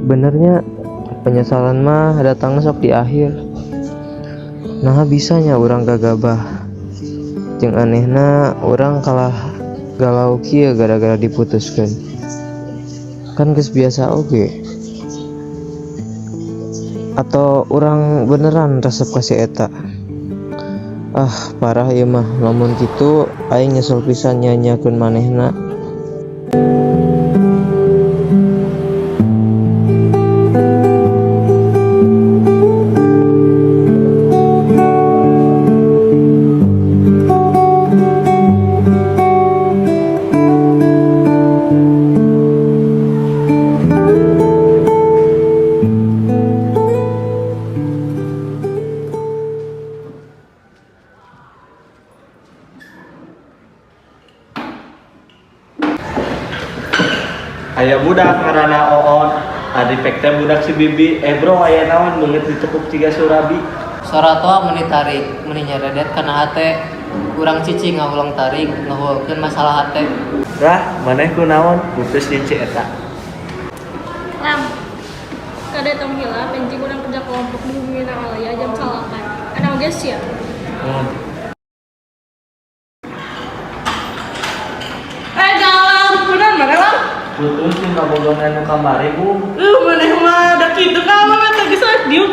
Benernya penyesalan mah datangna sok di akhir. Nah, bisanya urang gagabah. Jeung anehna urang kalah galau kieu gara-gara diputuskeun. Kan geus biasa oge. Atau urang beneran resep ka si eta? Ah, parah ieu mah. Lamun kitu aing nyesel pisan nyia-nyiakeun manehna. Aya budak ngaranna Oon, ari pek teh budak si Bibi. Eh bro, aya naon beungeut ditekuk ciga surabi? Soratoa meuni tarik, meuni nyaredet kana hate. Urang cicing ngahuleng tarik, ngahualkeun masalah hate. Rah, maneh kunaon putus jeung si eta? Lam, kade tong hilap, enjing urang kerja kelompok di Bumi Alia jam 9. Ana oge sia. Hmm. Eh jalan, kunaon maneh, Lang? Putus jeung kabogohan anu kamari, Bu. Maneh mah da kitu ka maneh teh geus diuk.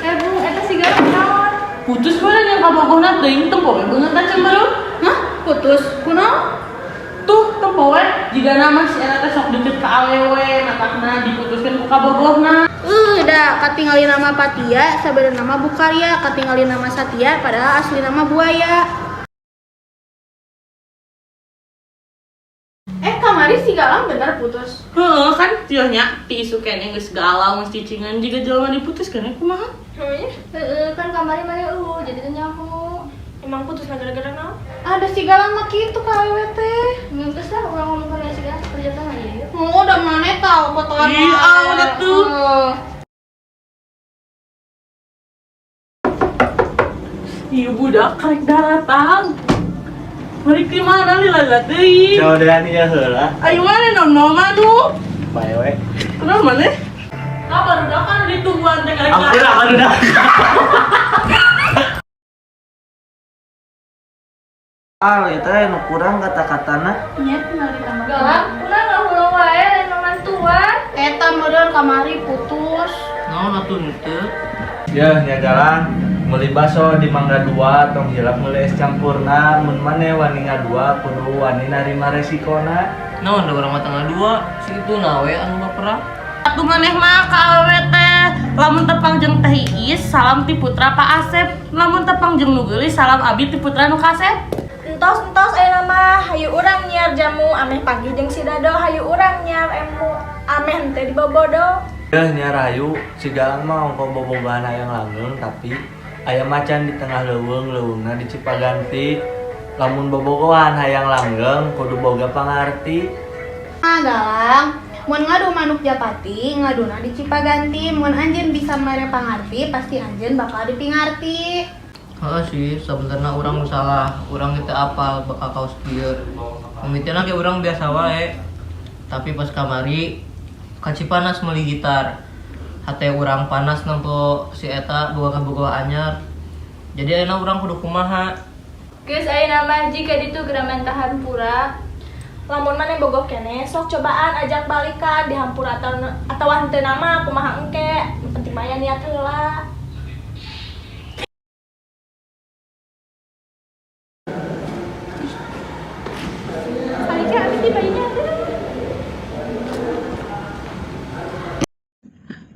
Eh Bu, eta siga kunaon? Putus mana yang kabogohna teuing tempo we beungeut cemberut. Hah? Putus, kunaon? Tuh tempo we jigana mah si eta teh sok deket ka awewe, matakna diputuskeun ku kabogohna. Da katingali nama Patia, sabenerna mah Bukarya, katingali nama Satya, padahal asli nama buaya. Eh, kamari si Galang bener putus. Heeh, kan tioh nya ti isu keneh geus galau geus cicingan jiga jelema diputuskeun kumaha? Heeh, kan kamari maneh eueuh jadi teu nyaho. Emang putus gara-gara naon? Ada si Galang mah kitu ka awewe teh. Geus lah urang ngomong ka si Galang kerja teh aja yuk. Oh, udah mana tau potongan. Ih, ah, udah tuh. Iya budak karek daratang. Balik di mana lila lila teuing? Codean ieu heula. Ayo mana nom nom anu? Bae we. Kenapa mana? Kabar udah kan ditungguan teh kali. Ampura kan udah. Ah, eta nu kurang kata-katana. Nya tinggal ditambah. Galang, kunaon ngahuleng wae lain mamantuan? Eta modal kamari putus. Naon atuh henteu? Ya, nya Galang, meuli baso di Mangga Dua, tong hilap meuli es campurna, mun maneh wani ngadua kudu wani narima resikona. Naon da urang mah teu ngadua, si itu na we anu baperah. Atuh maneh mah ka awewe teh, lamun tepang jeung Teh Iis, salam ti putra Pak Asep. Lamun tepang jeung nu geulis, salam abi ti putra nu kasep. Entos entos ayeuna mah hayu urang nyiar jamu ameh pagi jeung si Dado, hayu urang nyiar emu ameh henteu dibobodo. Ya, nya rahayu, si Galang mah ongko bobogohan hayang langgeng tapi aya macan di tengah leuweung, leuweungna di Cipaganti. Lamun bobogohan hayang langgeng kudu boga pangarti. Ah, Galang, mun ngadu manuk japati, ngaduna di Cipaganti, mun anjeun bisa mere pangarti, pasti anjeun bakal dipingarti. Heeh sih, sebenarnya urang nu salah, urang teu apal bakal kaos kieu. Mimitina ge urang biasa wae. Tapi pas kamari ka Cipanas meuli gitar. Hate urang panas nempo si eta boga kabogoh anyar. Jadi ayeuna urang kudu kumaha? Geus ayeuna mah jika ditu geura menta hampura. Lamun maneh bogoh keneh sok cobaan ajak balikan dihampura atawa henteu nama kumaha engke. Nu penting mah aya niat heula. Alika, abi teh bayinya ada.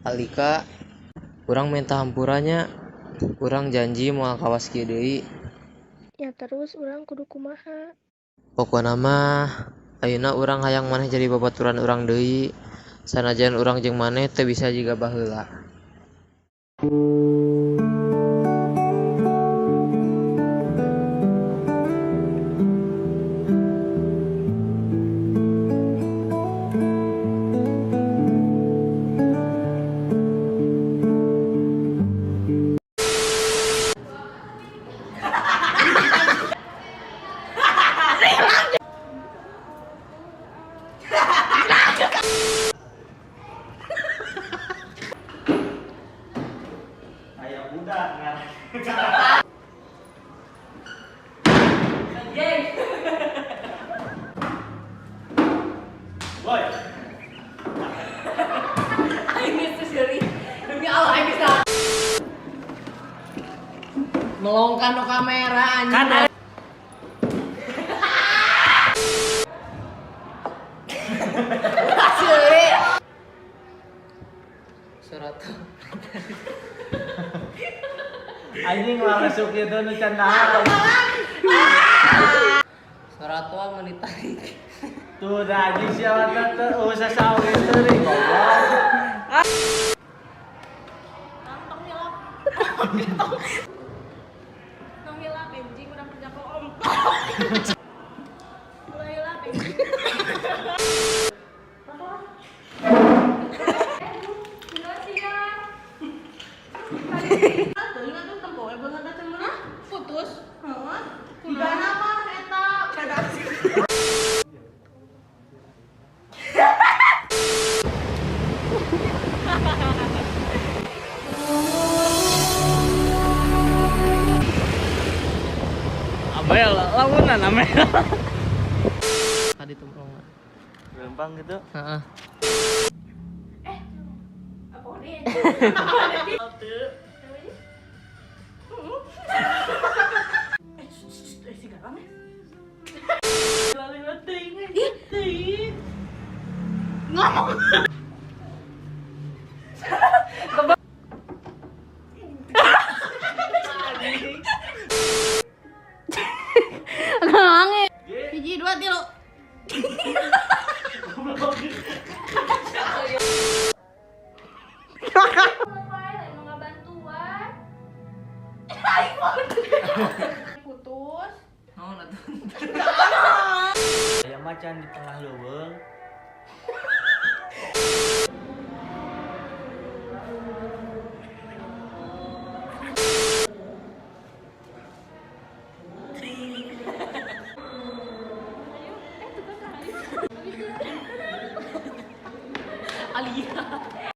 Alika, urang minta hampuranya. Urang janji moal kawas kieu deui. Ya terus urang kudu kumaha? Pokona mah ayeuna urang hayang maneh jadi babaturan urang deui. Sanajan urang jeung maneh teu bisa jiga baheula. Melongkan no kamera anjing. Kan Surat. Anjing lah masuk itu nu can. Surat tua mau ditarik. Tuh dah anjing siapa teh usah sawe teuring goblok. Tong hilap. Tong hilap anjing urang kerja kelompok. Ulah hilap anjing. Putus. Heeh. Kumaha mah eta kada. Abel lamunan Amel. Tadi templongan. Gampang gitu. Heeh. Apa nih? Si Galang ya. Lalu teuing. Teuing. Hiji dua tilu. Wae lain mau ngabantuan. Putus. Naon atuh? Aya macan di tengah leuweung. Alia.